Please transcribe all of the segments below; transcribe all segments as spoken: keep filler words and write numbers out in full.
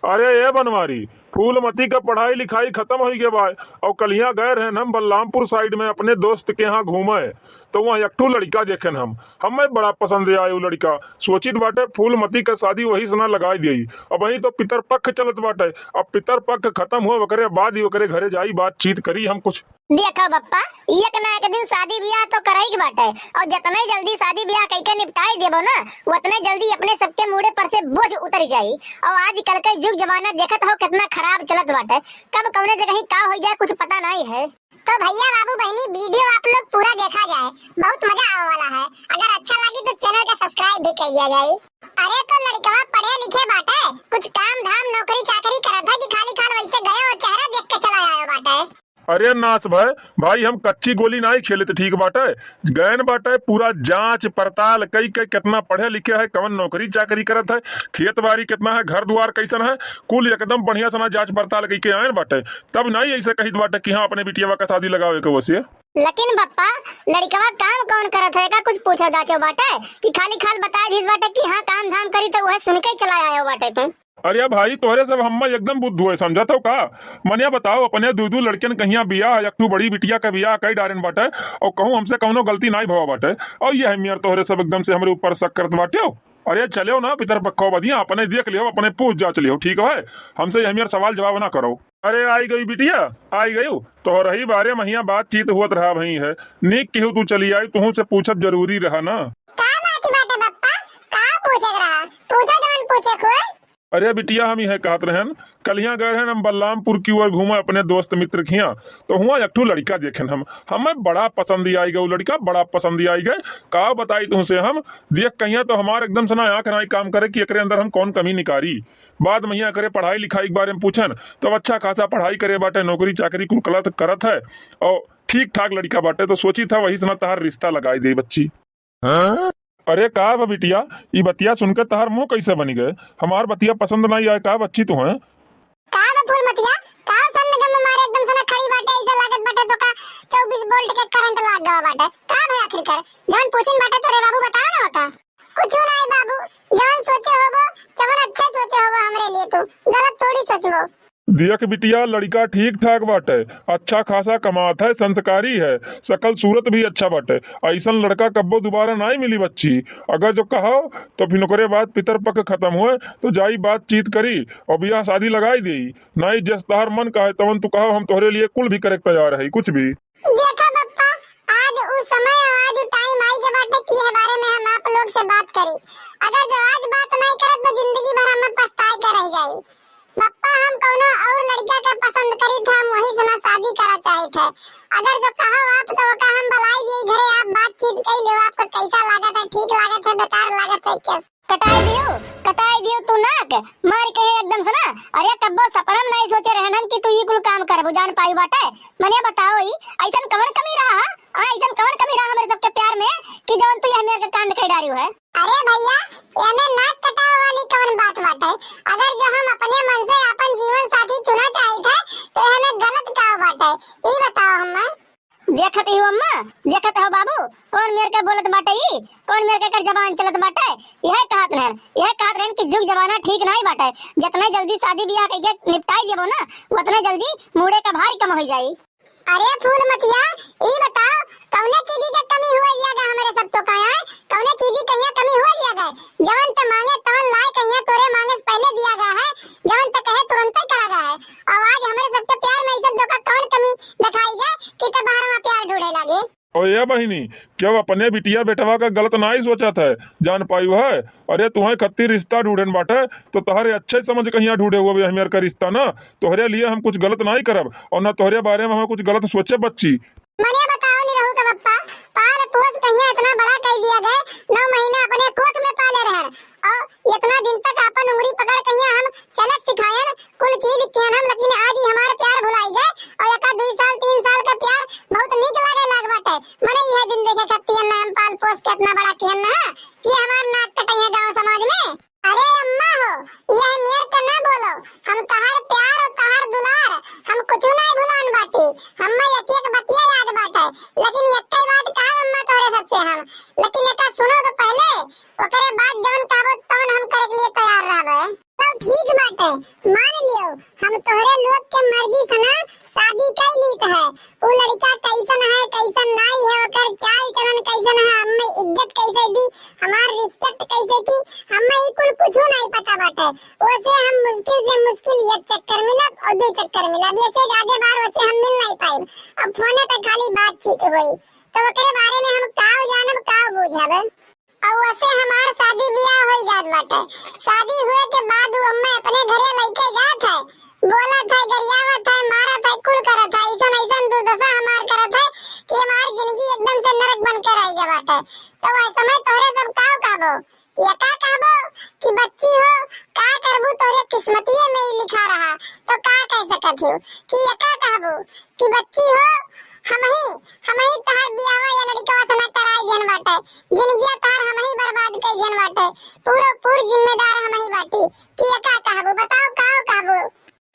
अरे ए बनवारी, फूलमती का पढ़ाई लिखाई खतम होइ गए बाय, और कलिया गए रहन हम बलरामपुर side में अपने दोस्त के यहाँ घूमे, तो वहाँ एक ठो लड़िका देखेन हम, हमें बड़ा पसंद आए उ लड़िका। सोचित बाटे फूलमती का शादी वही सना लगाई देई। अबहीं तो पितर पक्ष चलत बाटे, अब पितर पक्ष खतम हो ओकरे बाद ही ओकरे घरे जाई, बातचीत करी हम कुछ। देखो बप्पा, एक ना एक दिन शादी बियाह तो करई के बाटे, और जतने जल्दी शादी बियाह कइके निपटाई देबो ना, उतने जल्दी अपने सबके मूड़े पर से बोझ उतर जाई। और आजकल के जुग जमाना देखत हो कितना खराब चलत बाटे, कब कौने जगह का होइ जाए कुछ पता नहीं है। तो भैया बाबू बहिनी video आप लोग पूरा देखा जाए, बहुत मजा आवे वाला है। अगर अच्छा लगी तो channel का subscribe भी कर दिया जाए। अरे तो लड़िकवा पढ़े लिखे बाटे, कुछ काम धाम नौकरी चाकरी करत है कि खाली खाल वैसे गए और चेहरा देख के चला आयो बाटे? अरे नास भय, भाई हम कच्ची गोली नाई खेलित, ठीक बाटे। गएन बाटे, पूरा जांच पड़ताल कई के कितना पढ़े लिखे है, कवन नौकरी चाकरी करत है, खेत बारी कितना है, घर दुआर कैसन है, कुल एकदम बढ़िया सना जांच पड़ताल कई के आएन बाटे। तब नाई ऐसे कहित बाटे कि हाँ अपने बिटियावा का शादी लगावे के वसे। लेकिन बप्पा, लड़िकवा काम कौन करत है का कुछ पूछो जाचो बाटे कि खाली खाल बताए दिस बाटे कि हाँ काम धाम करी तो वह सुन के ही चला आयो बाटे तू? अरे भाई, तोहरे सब हम्मा एकदम बुद्धू है, समझत हो का? मने बताओ, अपने दू दू लड़कन कहिया बियाह, एक ठू बड़ी बिटिया का बियाह कई डारेन बाटे, और कहूँ हमसे कौनो गलती नाई भवा बाटे, और ये है मियर तोहरे सब एकदम से हमरे ऊपर शक करत बाटे हो। अरे चलो ना पितर पक्खो बदिया, अपने देख लियो, अपने पूछ जांच लियो, ठीक है? हमसे ये मियर सवाल जवाब ना करो। अरे आई गई बिटिया, आई गई। तोहरही बारे में हियाँ बातचीत हुअत रहा भई है, नीक केहू तू चली आई, तुहू से पूछब जरूरी रहा ना। का बात बाटे बप्पा, का पूछे के रहा? पूछो जवन पूछे खोए। अरे बिटिया, हम यह कहत रहन, कलिया गए रहन हम बलरामपुर की ओर घूमे अपने दोस्त मित्र खिया, तो हुआ एक ठू लड़िका देखेन हम, हमें बड़ा पसंद आई गए उ लड़िका, बड़ा पसंद आई गए। का बताई तुमसे हम, देख कहिया तो हमार एकदम से ना आँख नाई काम करे कि एकरे अंदर हम कौन कमी निकारी। बाद में हियाँ करे पढ़ाई लिखाई के बारे में पूछन, तब अच्छा खासा पढ़ाई करे बाटे, नौकरी चाकरी कुल कलत करत है और ठीक ठाक लड़िका बाटे, तो सोचित है वही से ना तहार रिश्ता लगाई दे बच्ची। हाँ? अरे का बा बिटिया, ई बतिया सुन के तहार मुंह कैसे बनी गए? हमार बतिया पसंद नाई आए का बच्ची तुहें? का बा फूलमतिया, का सन गम मारे एकदम से ना खड़ी बाटे, ऐसा लागत बाटे तो का चउबीस volt के करंट लाग गवा बाटे। का भई आखिरकार? जवन पूछिन बाटे तोरे बाबू बताओ ना होता। कुछ नाई बाबू, जवन सोचे होबो, जवन अच्छा सोचे होबो हमरे लिए तू, गलत थोड़ी सोचबो। देख बिटिया, लड़िका ठीक ठाक बाटे, अच्छा खासा कमात है, संस्कारी है, शकल सूरत भी अच्छा बाटे। ऐसन लड़का कब्बो दोबारा नाई मिली बच्ची। अगर जो कहो तो फिर ओकरे बाद पितर पक्ष खत्म होए तो जाई बातचीत करी और बियाह शादी लगाई देई। नाई जस तहार मन कहे तवन तू कहो, हम तोहरे लिए कुल भी करे के तैयार है, कुछ भी। देखा बप्पा, आज उ समय और आज उ time आई के बाटे कि ये बारे में हम आप लोग से बात करी। अगर जो आज बात नहीं करब तो जिंदगी भर हम पछताए के रह जाई। बप्पा, हम कौनो और लड़का के पसंद करी थे, हम वही से ना शादी करा चाहे थे। अगर जो कहो आप तो ओका हम बुलाई दी घरे, आप बातचीत कर लो, आपको कैसा लागत है, ठीक लागत है, बेकार लागत है, कैसे? कटाई दियो, कटाई दियो तू नाक, मार के एकदम से ना। अरे कब्बो सपना में नहीं सोचे रहन हम कि तू ई कुल काम करबू, जान पाई बाटे। मने बताओ ई, ऐसन कवन कमी रहा, हाँ? आ, ऐसन कवन कमी रहा हमरे सबके प्यार में कि जवन तू यह मेर के कांड कह डारियो है? अरे भैया, एमे नाक कटावे वाली कवन बात बाटे? अगर जो हम अपने मन से अपन जीवन साथी चुना चाहित है, तो एमे गलत का बाटे? ई बताओ हमें। देखत ही हो अम्मा, देखत हो बाबू, कौन मेर के बोलत बाटे ई, कौन मेर के कर जबान चलत बाटे। यह कहत रहन, यह कहत रहन कि जुग जमाना ठीक नाई बाटे। जितना जल्दी शादी बियाह कइके निपटाई देबो ना, उतना जल्दी मूड़े का भारी कम हो जाई। अरे फूलमतिया, ई बताओ, कौने चीजी के कमी हुए दिया गया हमरे सब तो का है? कौने चीजी कहिया कमी हुए दिया गया? जवन तो मांगे तवन लाए कहिया तोरे मांगे से पहले दिया गया है, जवन तो कहे तुरंत ही कहा गया है। और आज हमरे सबके प्यार में ऐसा धोखा कौन कमी दिखाई गया कि तो बाहर में प्यार ढूंढे लगे? ओ ए बहिनी, केहू अपने बिटिया बेटवा का गलत नाई सोचत है, जान पायु है। अरे तुहें खत्ती रिश्ता ढूंढन बाटे, तो तोहरे अच्छे समझ कहिया ढूंढे हुए हमें का रिश्ता ना। तोहरे लिए हम कुछ गलत नाई करब और ना तोहरे बारे में हम कुछ गलत सोचे बच्ची। मने बताओ निरहू का बप्पा, पाल पोस कहिया इतना बड़ा कर दिया गए, नौ महीना अपने कोख में पाले रहन और इतना दिन तक अपन उंगली पकड़ कहिया हम चलत सिखायन, कुल चीज किहन हम, लेकिन आज ही हमार प्यार भुलाई गए और एका दुई साल, तीन साल का प्यार बहुत नीक लागे लाग बाटे। मने यह दिन देखे खातिर ना हम पाल पोस के इतना बड़ा किहन ना कि हमार नाक कटइहे गांव समाज में। अरे अम्मा हो, यह मेर के ना बोलो, हम तहार प्यार और तहार दुलार हम कुछ नहीं भुलान बाटी। हम एक एक बतिया याद बाटे, लेकिन एक ही बात कहा अम्मा तोहरे सबसे हम, लेकिन एका सुनो तो पहले, ओकरे बाद जवन कहबो तवन हम करे के लिए तैयार रहबे। सब ठीक बाटे, मान लियो, हम तोहरे लोग के मर्जी से ना शादी कई लीत है। उ लड़का कैसन है, कैसन नाई है, ओकर चाल चलन कैसन है, हमें इज्जत कैसे दी, हमार respect कैसे की, हमें ई कुल कुछो नाई पता बाटे। ओसे हम मुश्किल से मुश्किल एक चक्कर मिलब और दो चक्कर मिलब, ऐसे ज्यादा बार ओसे हम मिल नाई पाइब। अब फोने पे खाली बातचीत होई, तो ओकरे बारे में हम काव जानब, काव बूझब। और वैसे हमार शादी बियाह होई जात बाटे। शादी हुए के बाद उ अम्मा अपने घरे लइके जात है, बोलत है, गरियावत है, मारत है, कुल करत है, ऐसन ऐसन दुर्दशा हमार करत है कि हमार जिंदगी एकदम से नरक बन के रह गया बाटे। तो वह समय तोहरे सब का कहबो, ये का कहबो कि बच्ची हो, का करबू, तोहरे किस्मतिये में ही लिखा रहा, तो का कह सकत हो कि ये का कहबो कि बच्ची हो, हमही, हमही तहार बियाहवा या लड़िकवा से ना कराई दिहन बाटे, जिंदगिया तहार हमही बर्बाद कई दिहन बाटे, पूरो पूर जिम्मेदार हमही बाटी। कि ये का कहबू, बताओ, काव कहबू?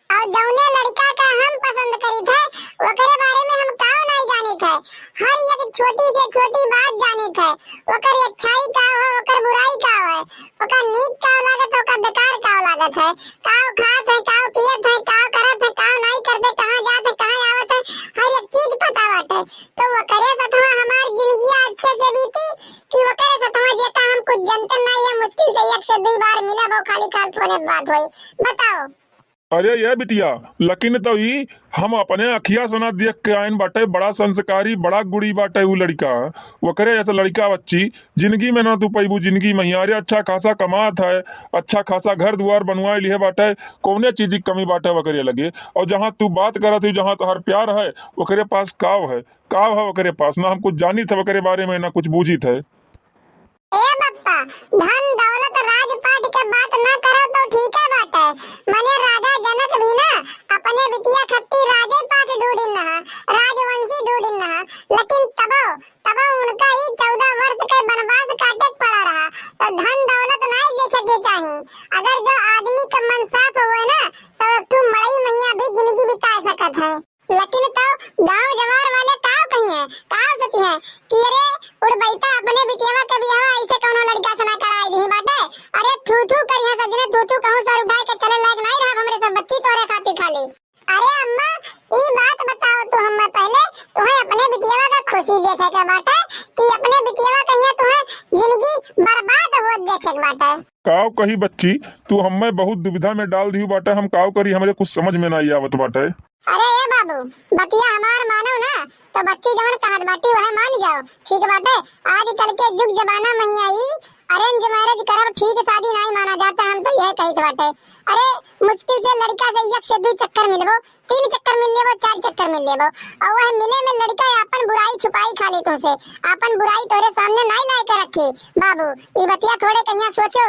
और जौने लड़िका का हम पसंद करीत है, ओकरे बारे में हम काव नाई जानित है। हर एक छोटी से छोटी बात जानित है। ओकर अच्छाई का है, ओकर बुराई का है, ओकर नीक का लागत है, ओकर बेकार का लागत है, काव खात है, काव पियत है, काव करत है, काव नाई करते, कहाँ जात है, कहाँ आवत है, हर एक चीज पता बाटे। तो ओकरे सथवा हमार जिंदगिया अच्छे से बीती कि ओकरे सथवा जेका हम कुछ जनते नाई है, मुश्किल से एक से दुई बार मिलब और खाली खाल फोने पे बात होई। बताओ। अरे ये बिटिया, लेकिन तो ई हम अपने अखिया से ना देख के आइन बाटे, बड़ा संस्कारी, बड़ा गुणी बाटे उ लड़िका। ओकरे जैसे लड़िका बच्ची जिंदगी में ना तू पैबू, जिंदगी में ही। अरे अच्छा खासा कमात है, अच्छा खासा घर दुआर बनवाए लिहे बाटे, कौने चीज की कमी बाटे ओकरे लगे? और जहाँ तू बात करत ही, जहाँ तोहर प्यार है, ओकरे पास काव है, काव है ओकरे पास? ना हम कुछ जानित है ओकरे बारे में, ना कुछ बूझित है। ए बप्पा, धन दौलत राजपाट के बात ना करो तो ठीक है बाटे। मने राजा जनक भी ना अपने बिटिया खत्ती राजे पाट ढूंढिन रहा, राजवंशी ढूंढिन रहा, लेकिन तबो, तबो उनका ई चौदह वर्ष के वनवास काटे के पड़ा रहा। तो धन दौलत नाई देखे के चाही। अगर जो आदमी का मन साफ हुए ना, तो एक ठो मड़ई मैया भी जिंदगी बिता सकत है। लेकिन तो गांव जवार वाले का कहिए, का सोचिए कि अरे उड़बैता अपने बिटियावा के बियाहवा ऐसे कौनो लड़का से ना कराई दी बाटे। अरे थू थू करिए सजने, थू थू कहूँ सर उठाए के चले लायक नहीं रहा हमरे सब बच्ची तोरे खातिर खाली। अरे अम्मा, ई बात बताओ तू हमें पहले, तुम्हें अपने बिटियावा का खुशी देखे के बाटे कि अपने बिटियावा कहिए तुम्हें जिंदगी बर्बाद होत देखे के बाटे? काव कही बच्ची, तू हमें बहुत दुविधा में डाल दिहू बाटे, हम काव करी, हमरे कुछ समझ में नाई आवत बाटे। अरे ए बाबू, बतिया हमार मानो ना, तो बच्ची जवन कहत बाटी वह मान जाओ, ठीक बाटे। आजकल के जुग जमाना में ही आई arrange marriage करब ठीक शादी नाई माना जाता, हम तो यह कहित बाटे। अरे मुश्किल से लड़का से एक से दू चक्कर मिलबो, तीन चक्कर मिल लेबो, चार चक्कर मिल लेबो, और वह मिले में लड़का आपन बुराई छुपाई खाली तुमसे, आपन बुराई तोरे सामने नाई लाए के रखी। बाबू, ई बतिया थोड़े कहिया सोचो।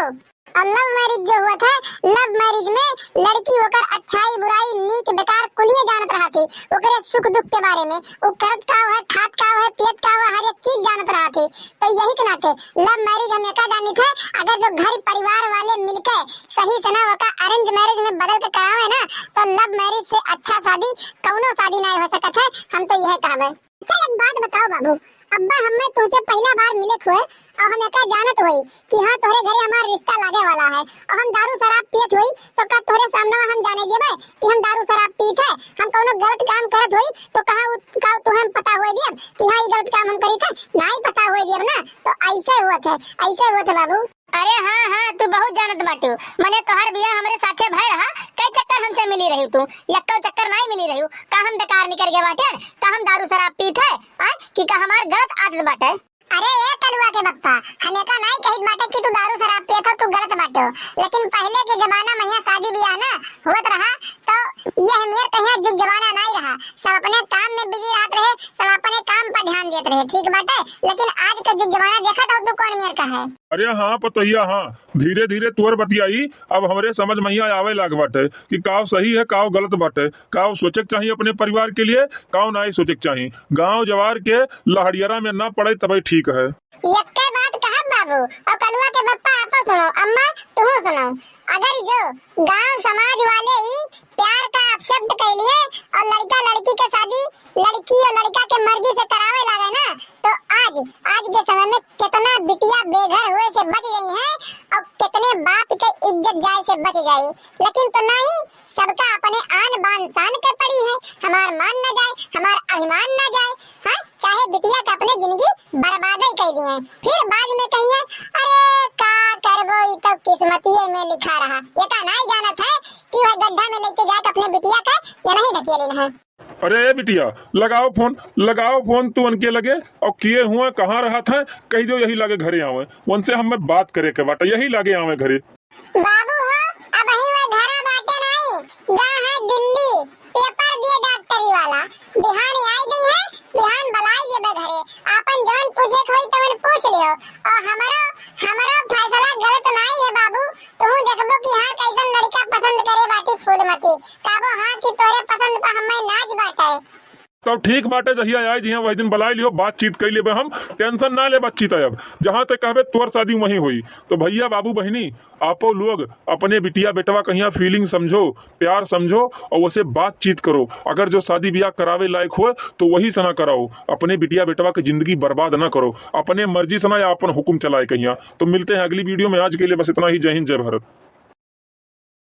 और love marriage जो हुआ था, love marriage में लड़की ओकर अच्छाई, बुराई, नीक, बेकार कुलिये जानत रहा थी, ओकरे सुख दुख के बारे में, उ करत का है, खात का है, पियत का है, हर एक चीज जानत रहा थी। तो यही के नाते love marriage हम एका जानी थे, अगर जो घर परिवार वाले मिलके सही से ना ओका arrange marriage में बदल के करावे ना, तो love marriage से अच्छा शादी कौनो शादी नहीं हो सकत है। हम तो यह कहबे। अच्छा एक बात बताओ बाबू, अब्बा हमें तुमसे पहला बार मिले हुए और हम एका जानत हुई कि हाँ तोहरे घरे हमार रिश्ता लागे वाला है और हम दारू शराब पियत हुई तो का तोहरे सामने हम जाने देबे कि हम दारू शराब पीत है? हम कौनो गलत काम करत हुई तो कहाँ उ-, का तुम्हें पता हुए दियब कि हाँ ये गलत काम हम करी थे? नहीं पता हुए दियब ना। तो ऐसे हुआ थे, ऐसे हुआ थे बाबू। अरे हाँ, हाँ, तू बहुत जानत बाटू। मने तोहर बियाह हमरे साथे भय रहा, कई चक्कर हमसे मिली रही तू, यक्को चक्कर नाई मिली रही। का हम बेकार निकर गए बाटे? का हम दारू शराब पीत है? आय? कि का हमार गलत आदत बाटे? अरे ए कलुआ के बप्पा, हम एका नाई कहित बाटे कि तू दारू शराब पियत हो, तू गलत बाटे हो। लेकिन पहले के जमाना में यहाँ शादी बियाह ना होत रहा, तो यह मेर कहिया जुग जमाना नाई रहा, सब अपने काम में busy रहत रहे, सब अपने काम पर ध्यान देत रहे, ठीक बाटे। लेकिन आज का जुग जमाना देखत हो तू कौन मेर का है। अरे हाँ पतोहिया, हाँ, धीरे धीरे तोर बतियाई अब हमरे समझ में आवे लाग बाटे कि काव सही है, काव गलत बाटे, काव सोचे के चाही अपने परिवार के लिए, काव नाई सोचे के चाही। गांव जवार के लहड़ियरा में ना पड़े तबे ठीक है। यक्के बात कहब बाबू, और कलुआ के बप्पा आपो सुनो, अम्मा तुहो सुनो। अगर जो गांव समाज वाले ही प्यार का accept कर लिए और लड़का लड़की के शादी, लड़की और लड़का के मर्जी से करावे लागे ना, तो आज, आज के समय में कितना बिटिया बेघर हुए से बच गई हैं और कितने बाप के इज्जत जाए से बच गई, लेकिन तो नहीं, सबका अपने आन बान शान के पड़ी है। हमार मान ना जाए, हमार अभिमान ना जाए, हाँ, चाहे बिटिया का अपने जिंदगी बर्बाद ही कर दिए, फिर बाद में कहिए, अरे का करबो, ई तो किस्मतिये में लिखा रहा। ये का नहीं जानत है कि वह गड्ढा में लेके जाके अपने बिटिया का या नहीं ढकेलिन है। अरे ए बिटिया, लगाओ फोन, लगाओ फोन तू उनके लगे, और किए हुआ कहाँ रहत है, कह दो यही लागे घरे आवे, उनसे हमें बात करे के बाटे, यही लागे आवे घरे। बाबू हो, अबही वह घरा बाटे नहीं, गा है दिल्ली, पेपर दिए डॉक्टरी वाला। बिहान आई गई है, बिहान बलाई जेबे घरे, आपन जवन पूछे के होई तवन पूछ लियो। और हमरो, हमरो फैसला गलत नहीं है बाबू, तू देखबो कि हाँ कैसन लड़का पसंद करे बाटी फूलमती, कहबो हाँ कि तोरे पसंद पर हमें नाच बाटे। तब ठीक बाटे, जहिया आए जिहाँ वही दिन बुलाई लियो, बातचीत कर लेबे हम, टेंशन ना ले, बातचीत है। अब जहाँ तक कहबे तोर शादी वहीं होई। तो भैया, बाबू, बहिनी, आपो लोग अपने बिटिया बेटवा कहिया फीलिंग समझो, प्यार समझो और उसे बातचीत करो। अगर जो शादी ब्याह करावे लायक हो तो वही सना कराओ। अपने बिटिया बेटवा की जिंदगी बर्बाद ना करो अपने मर्जी सना या अपन हुक्म चलाए कहिया। तो मिलते हैं अगली वीडियो में, आज के लिए बस इतना ही। जय हिंद, जय भारत।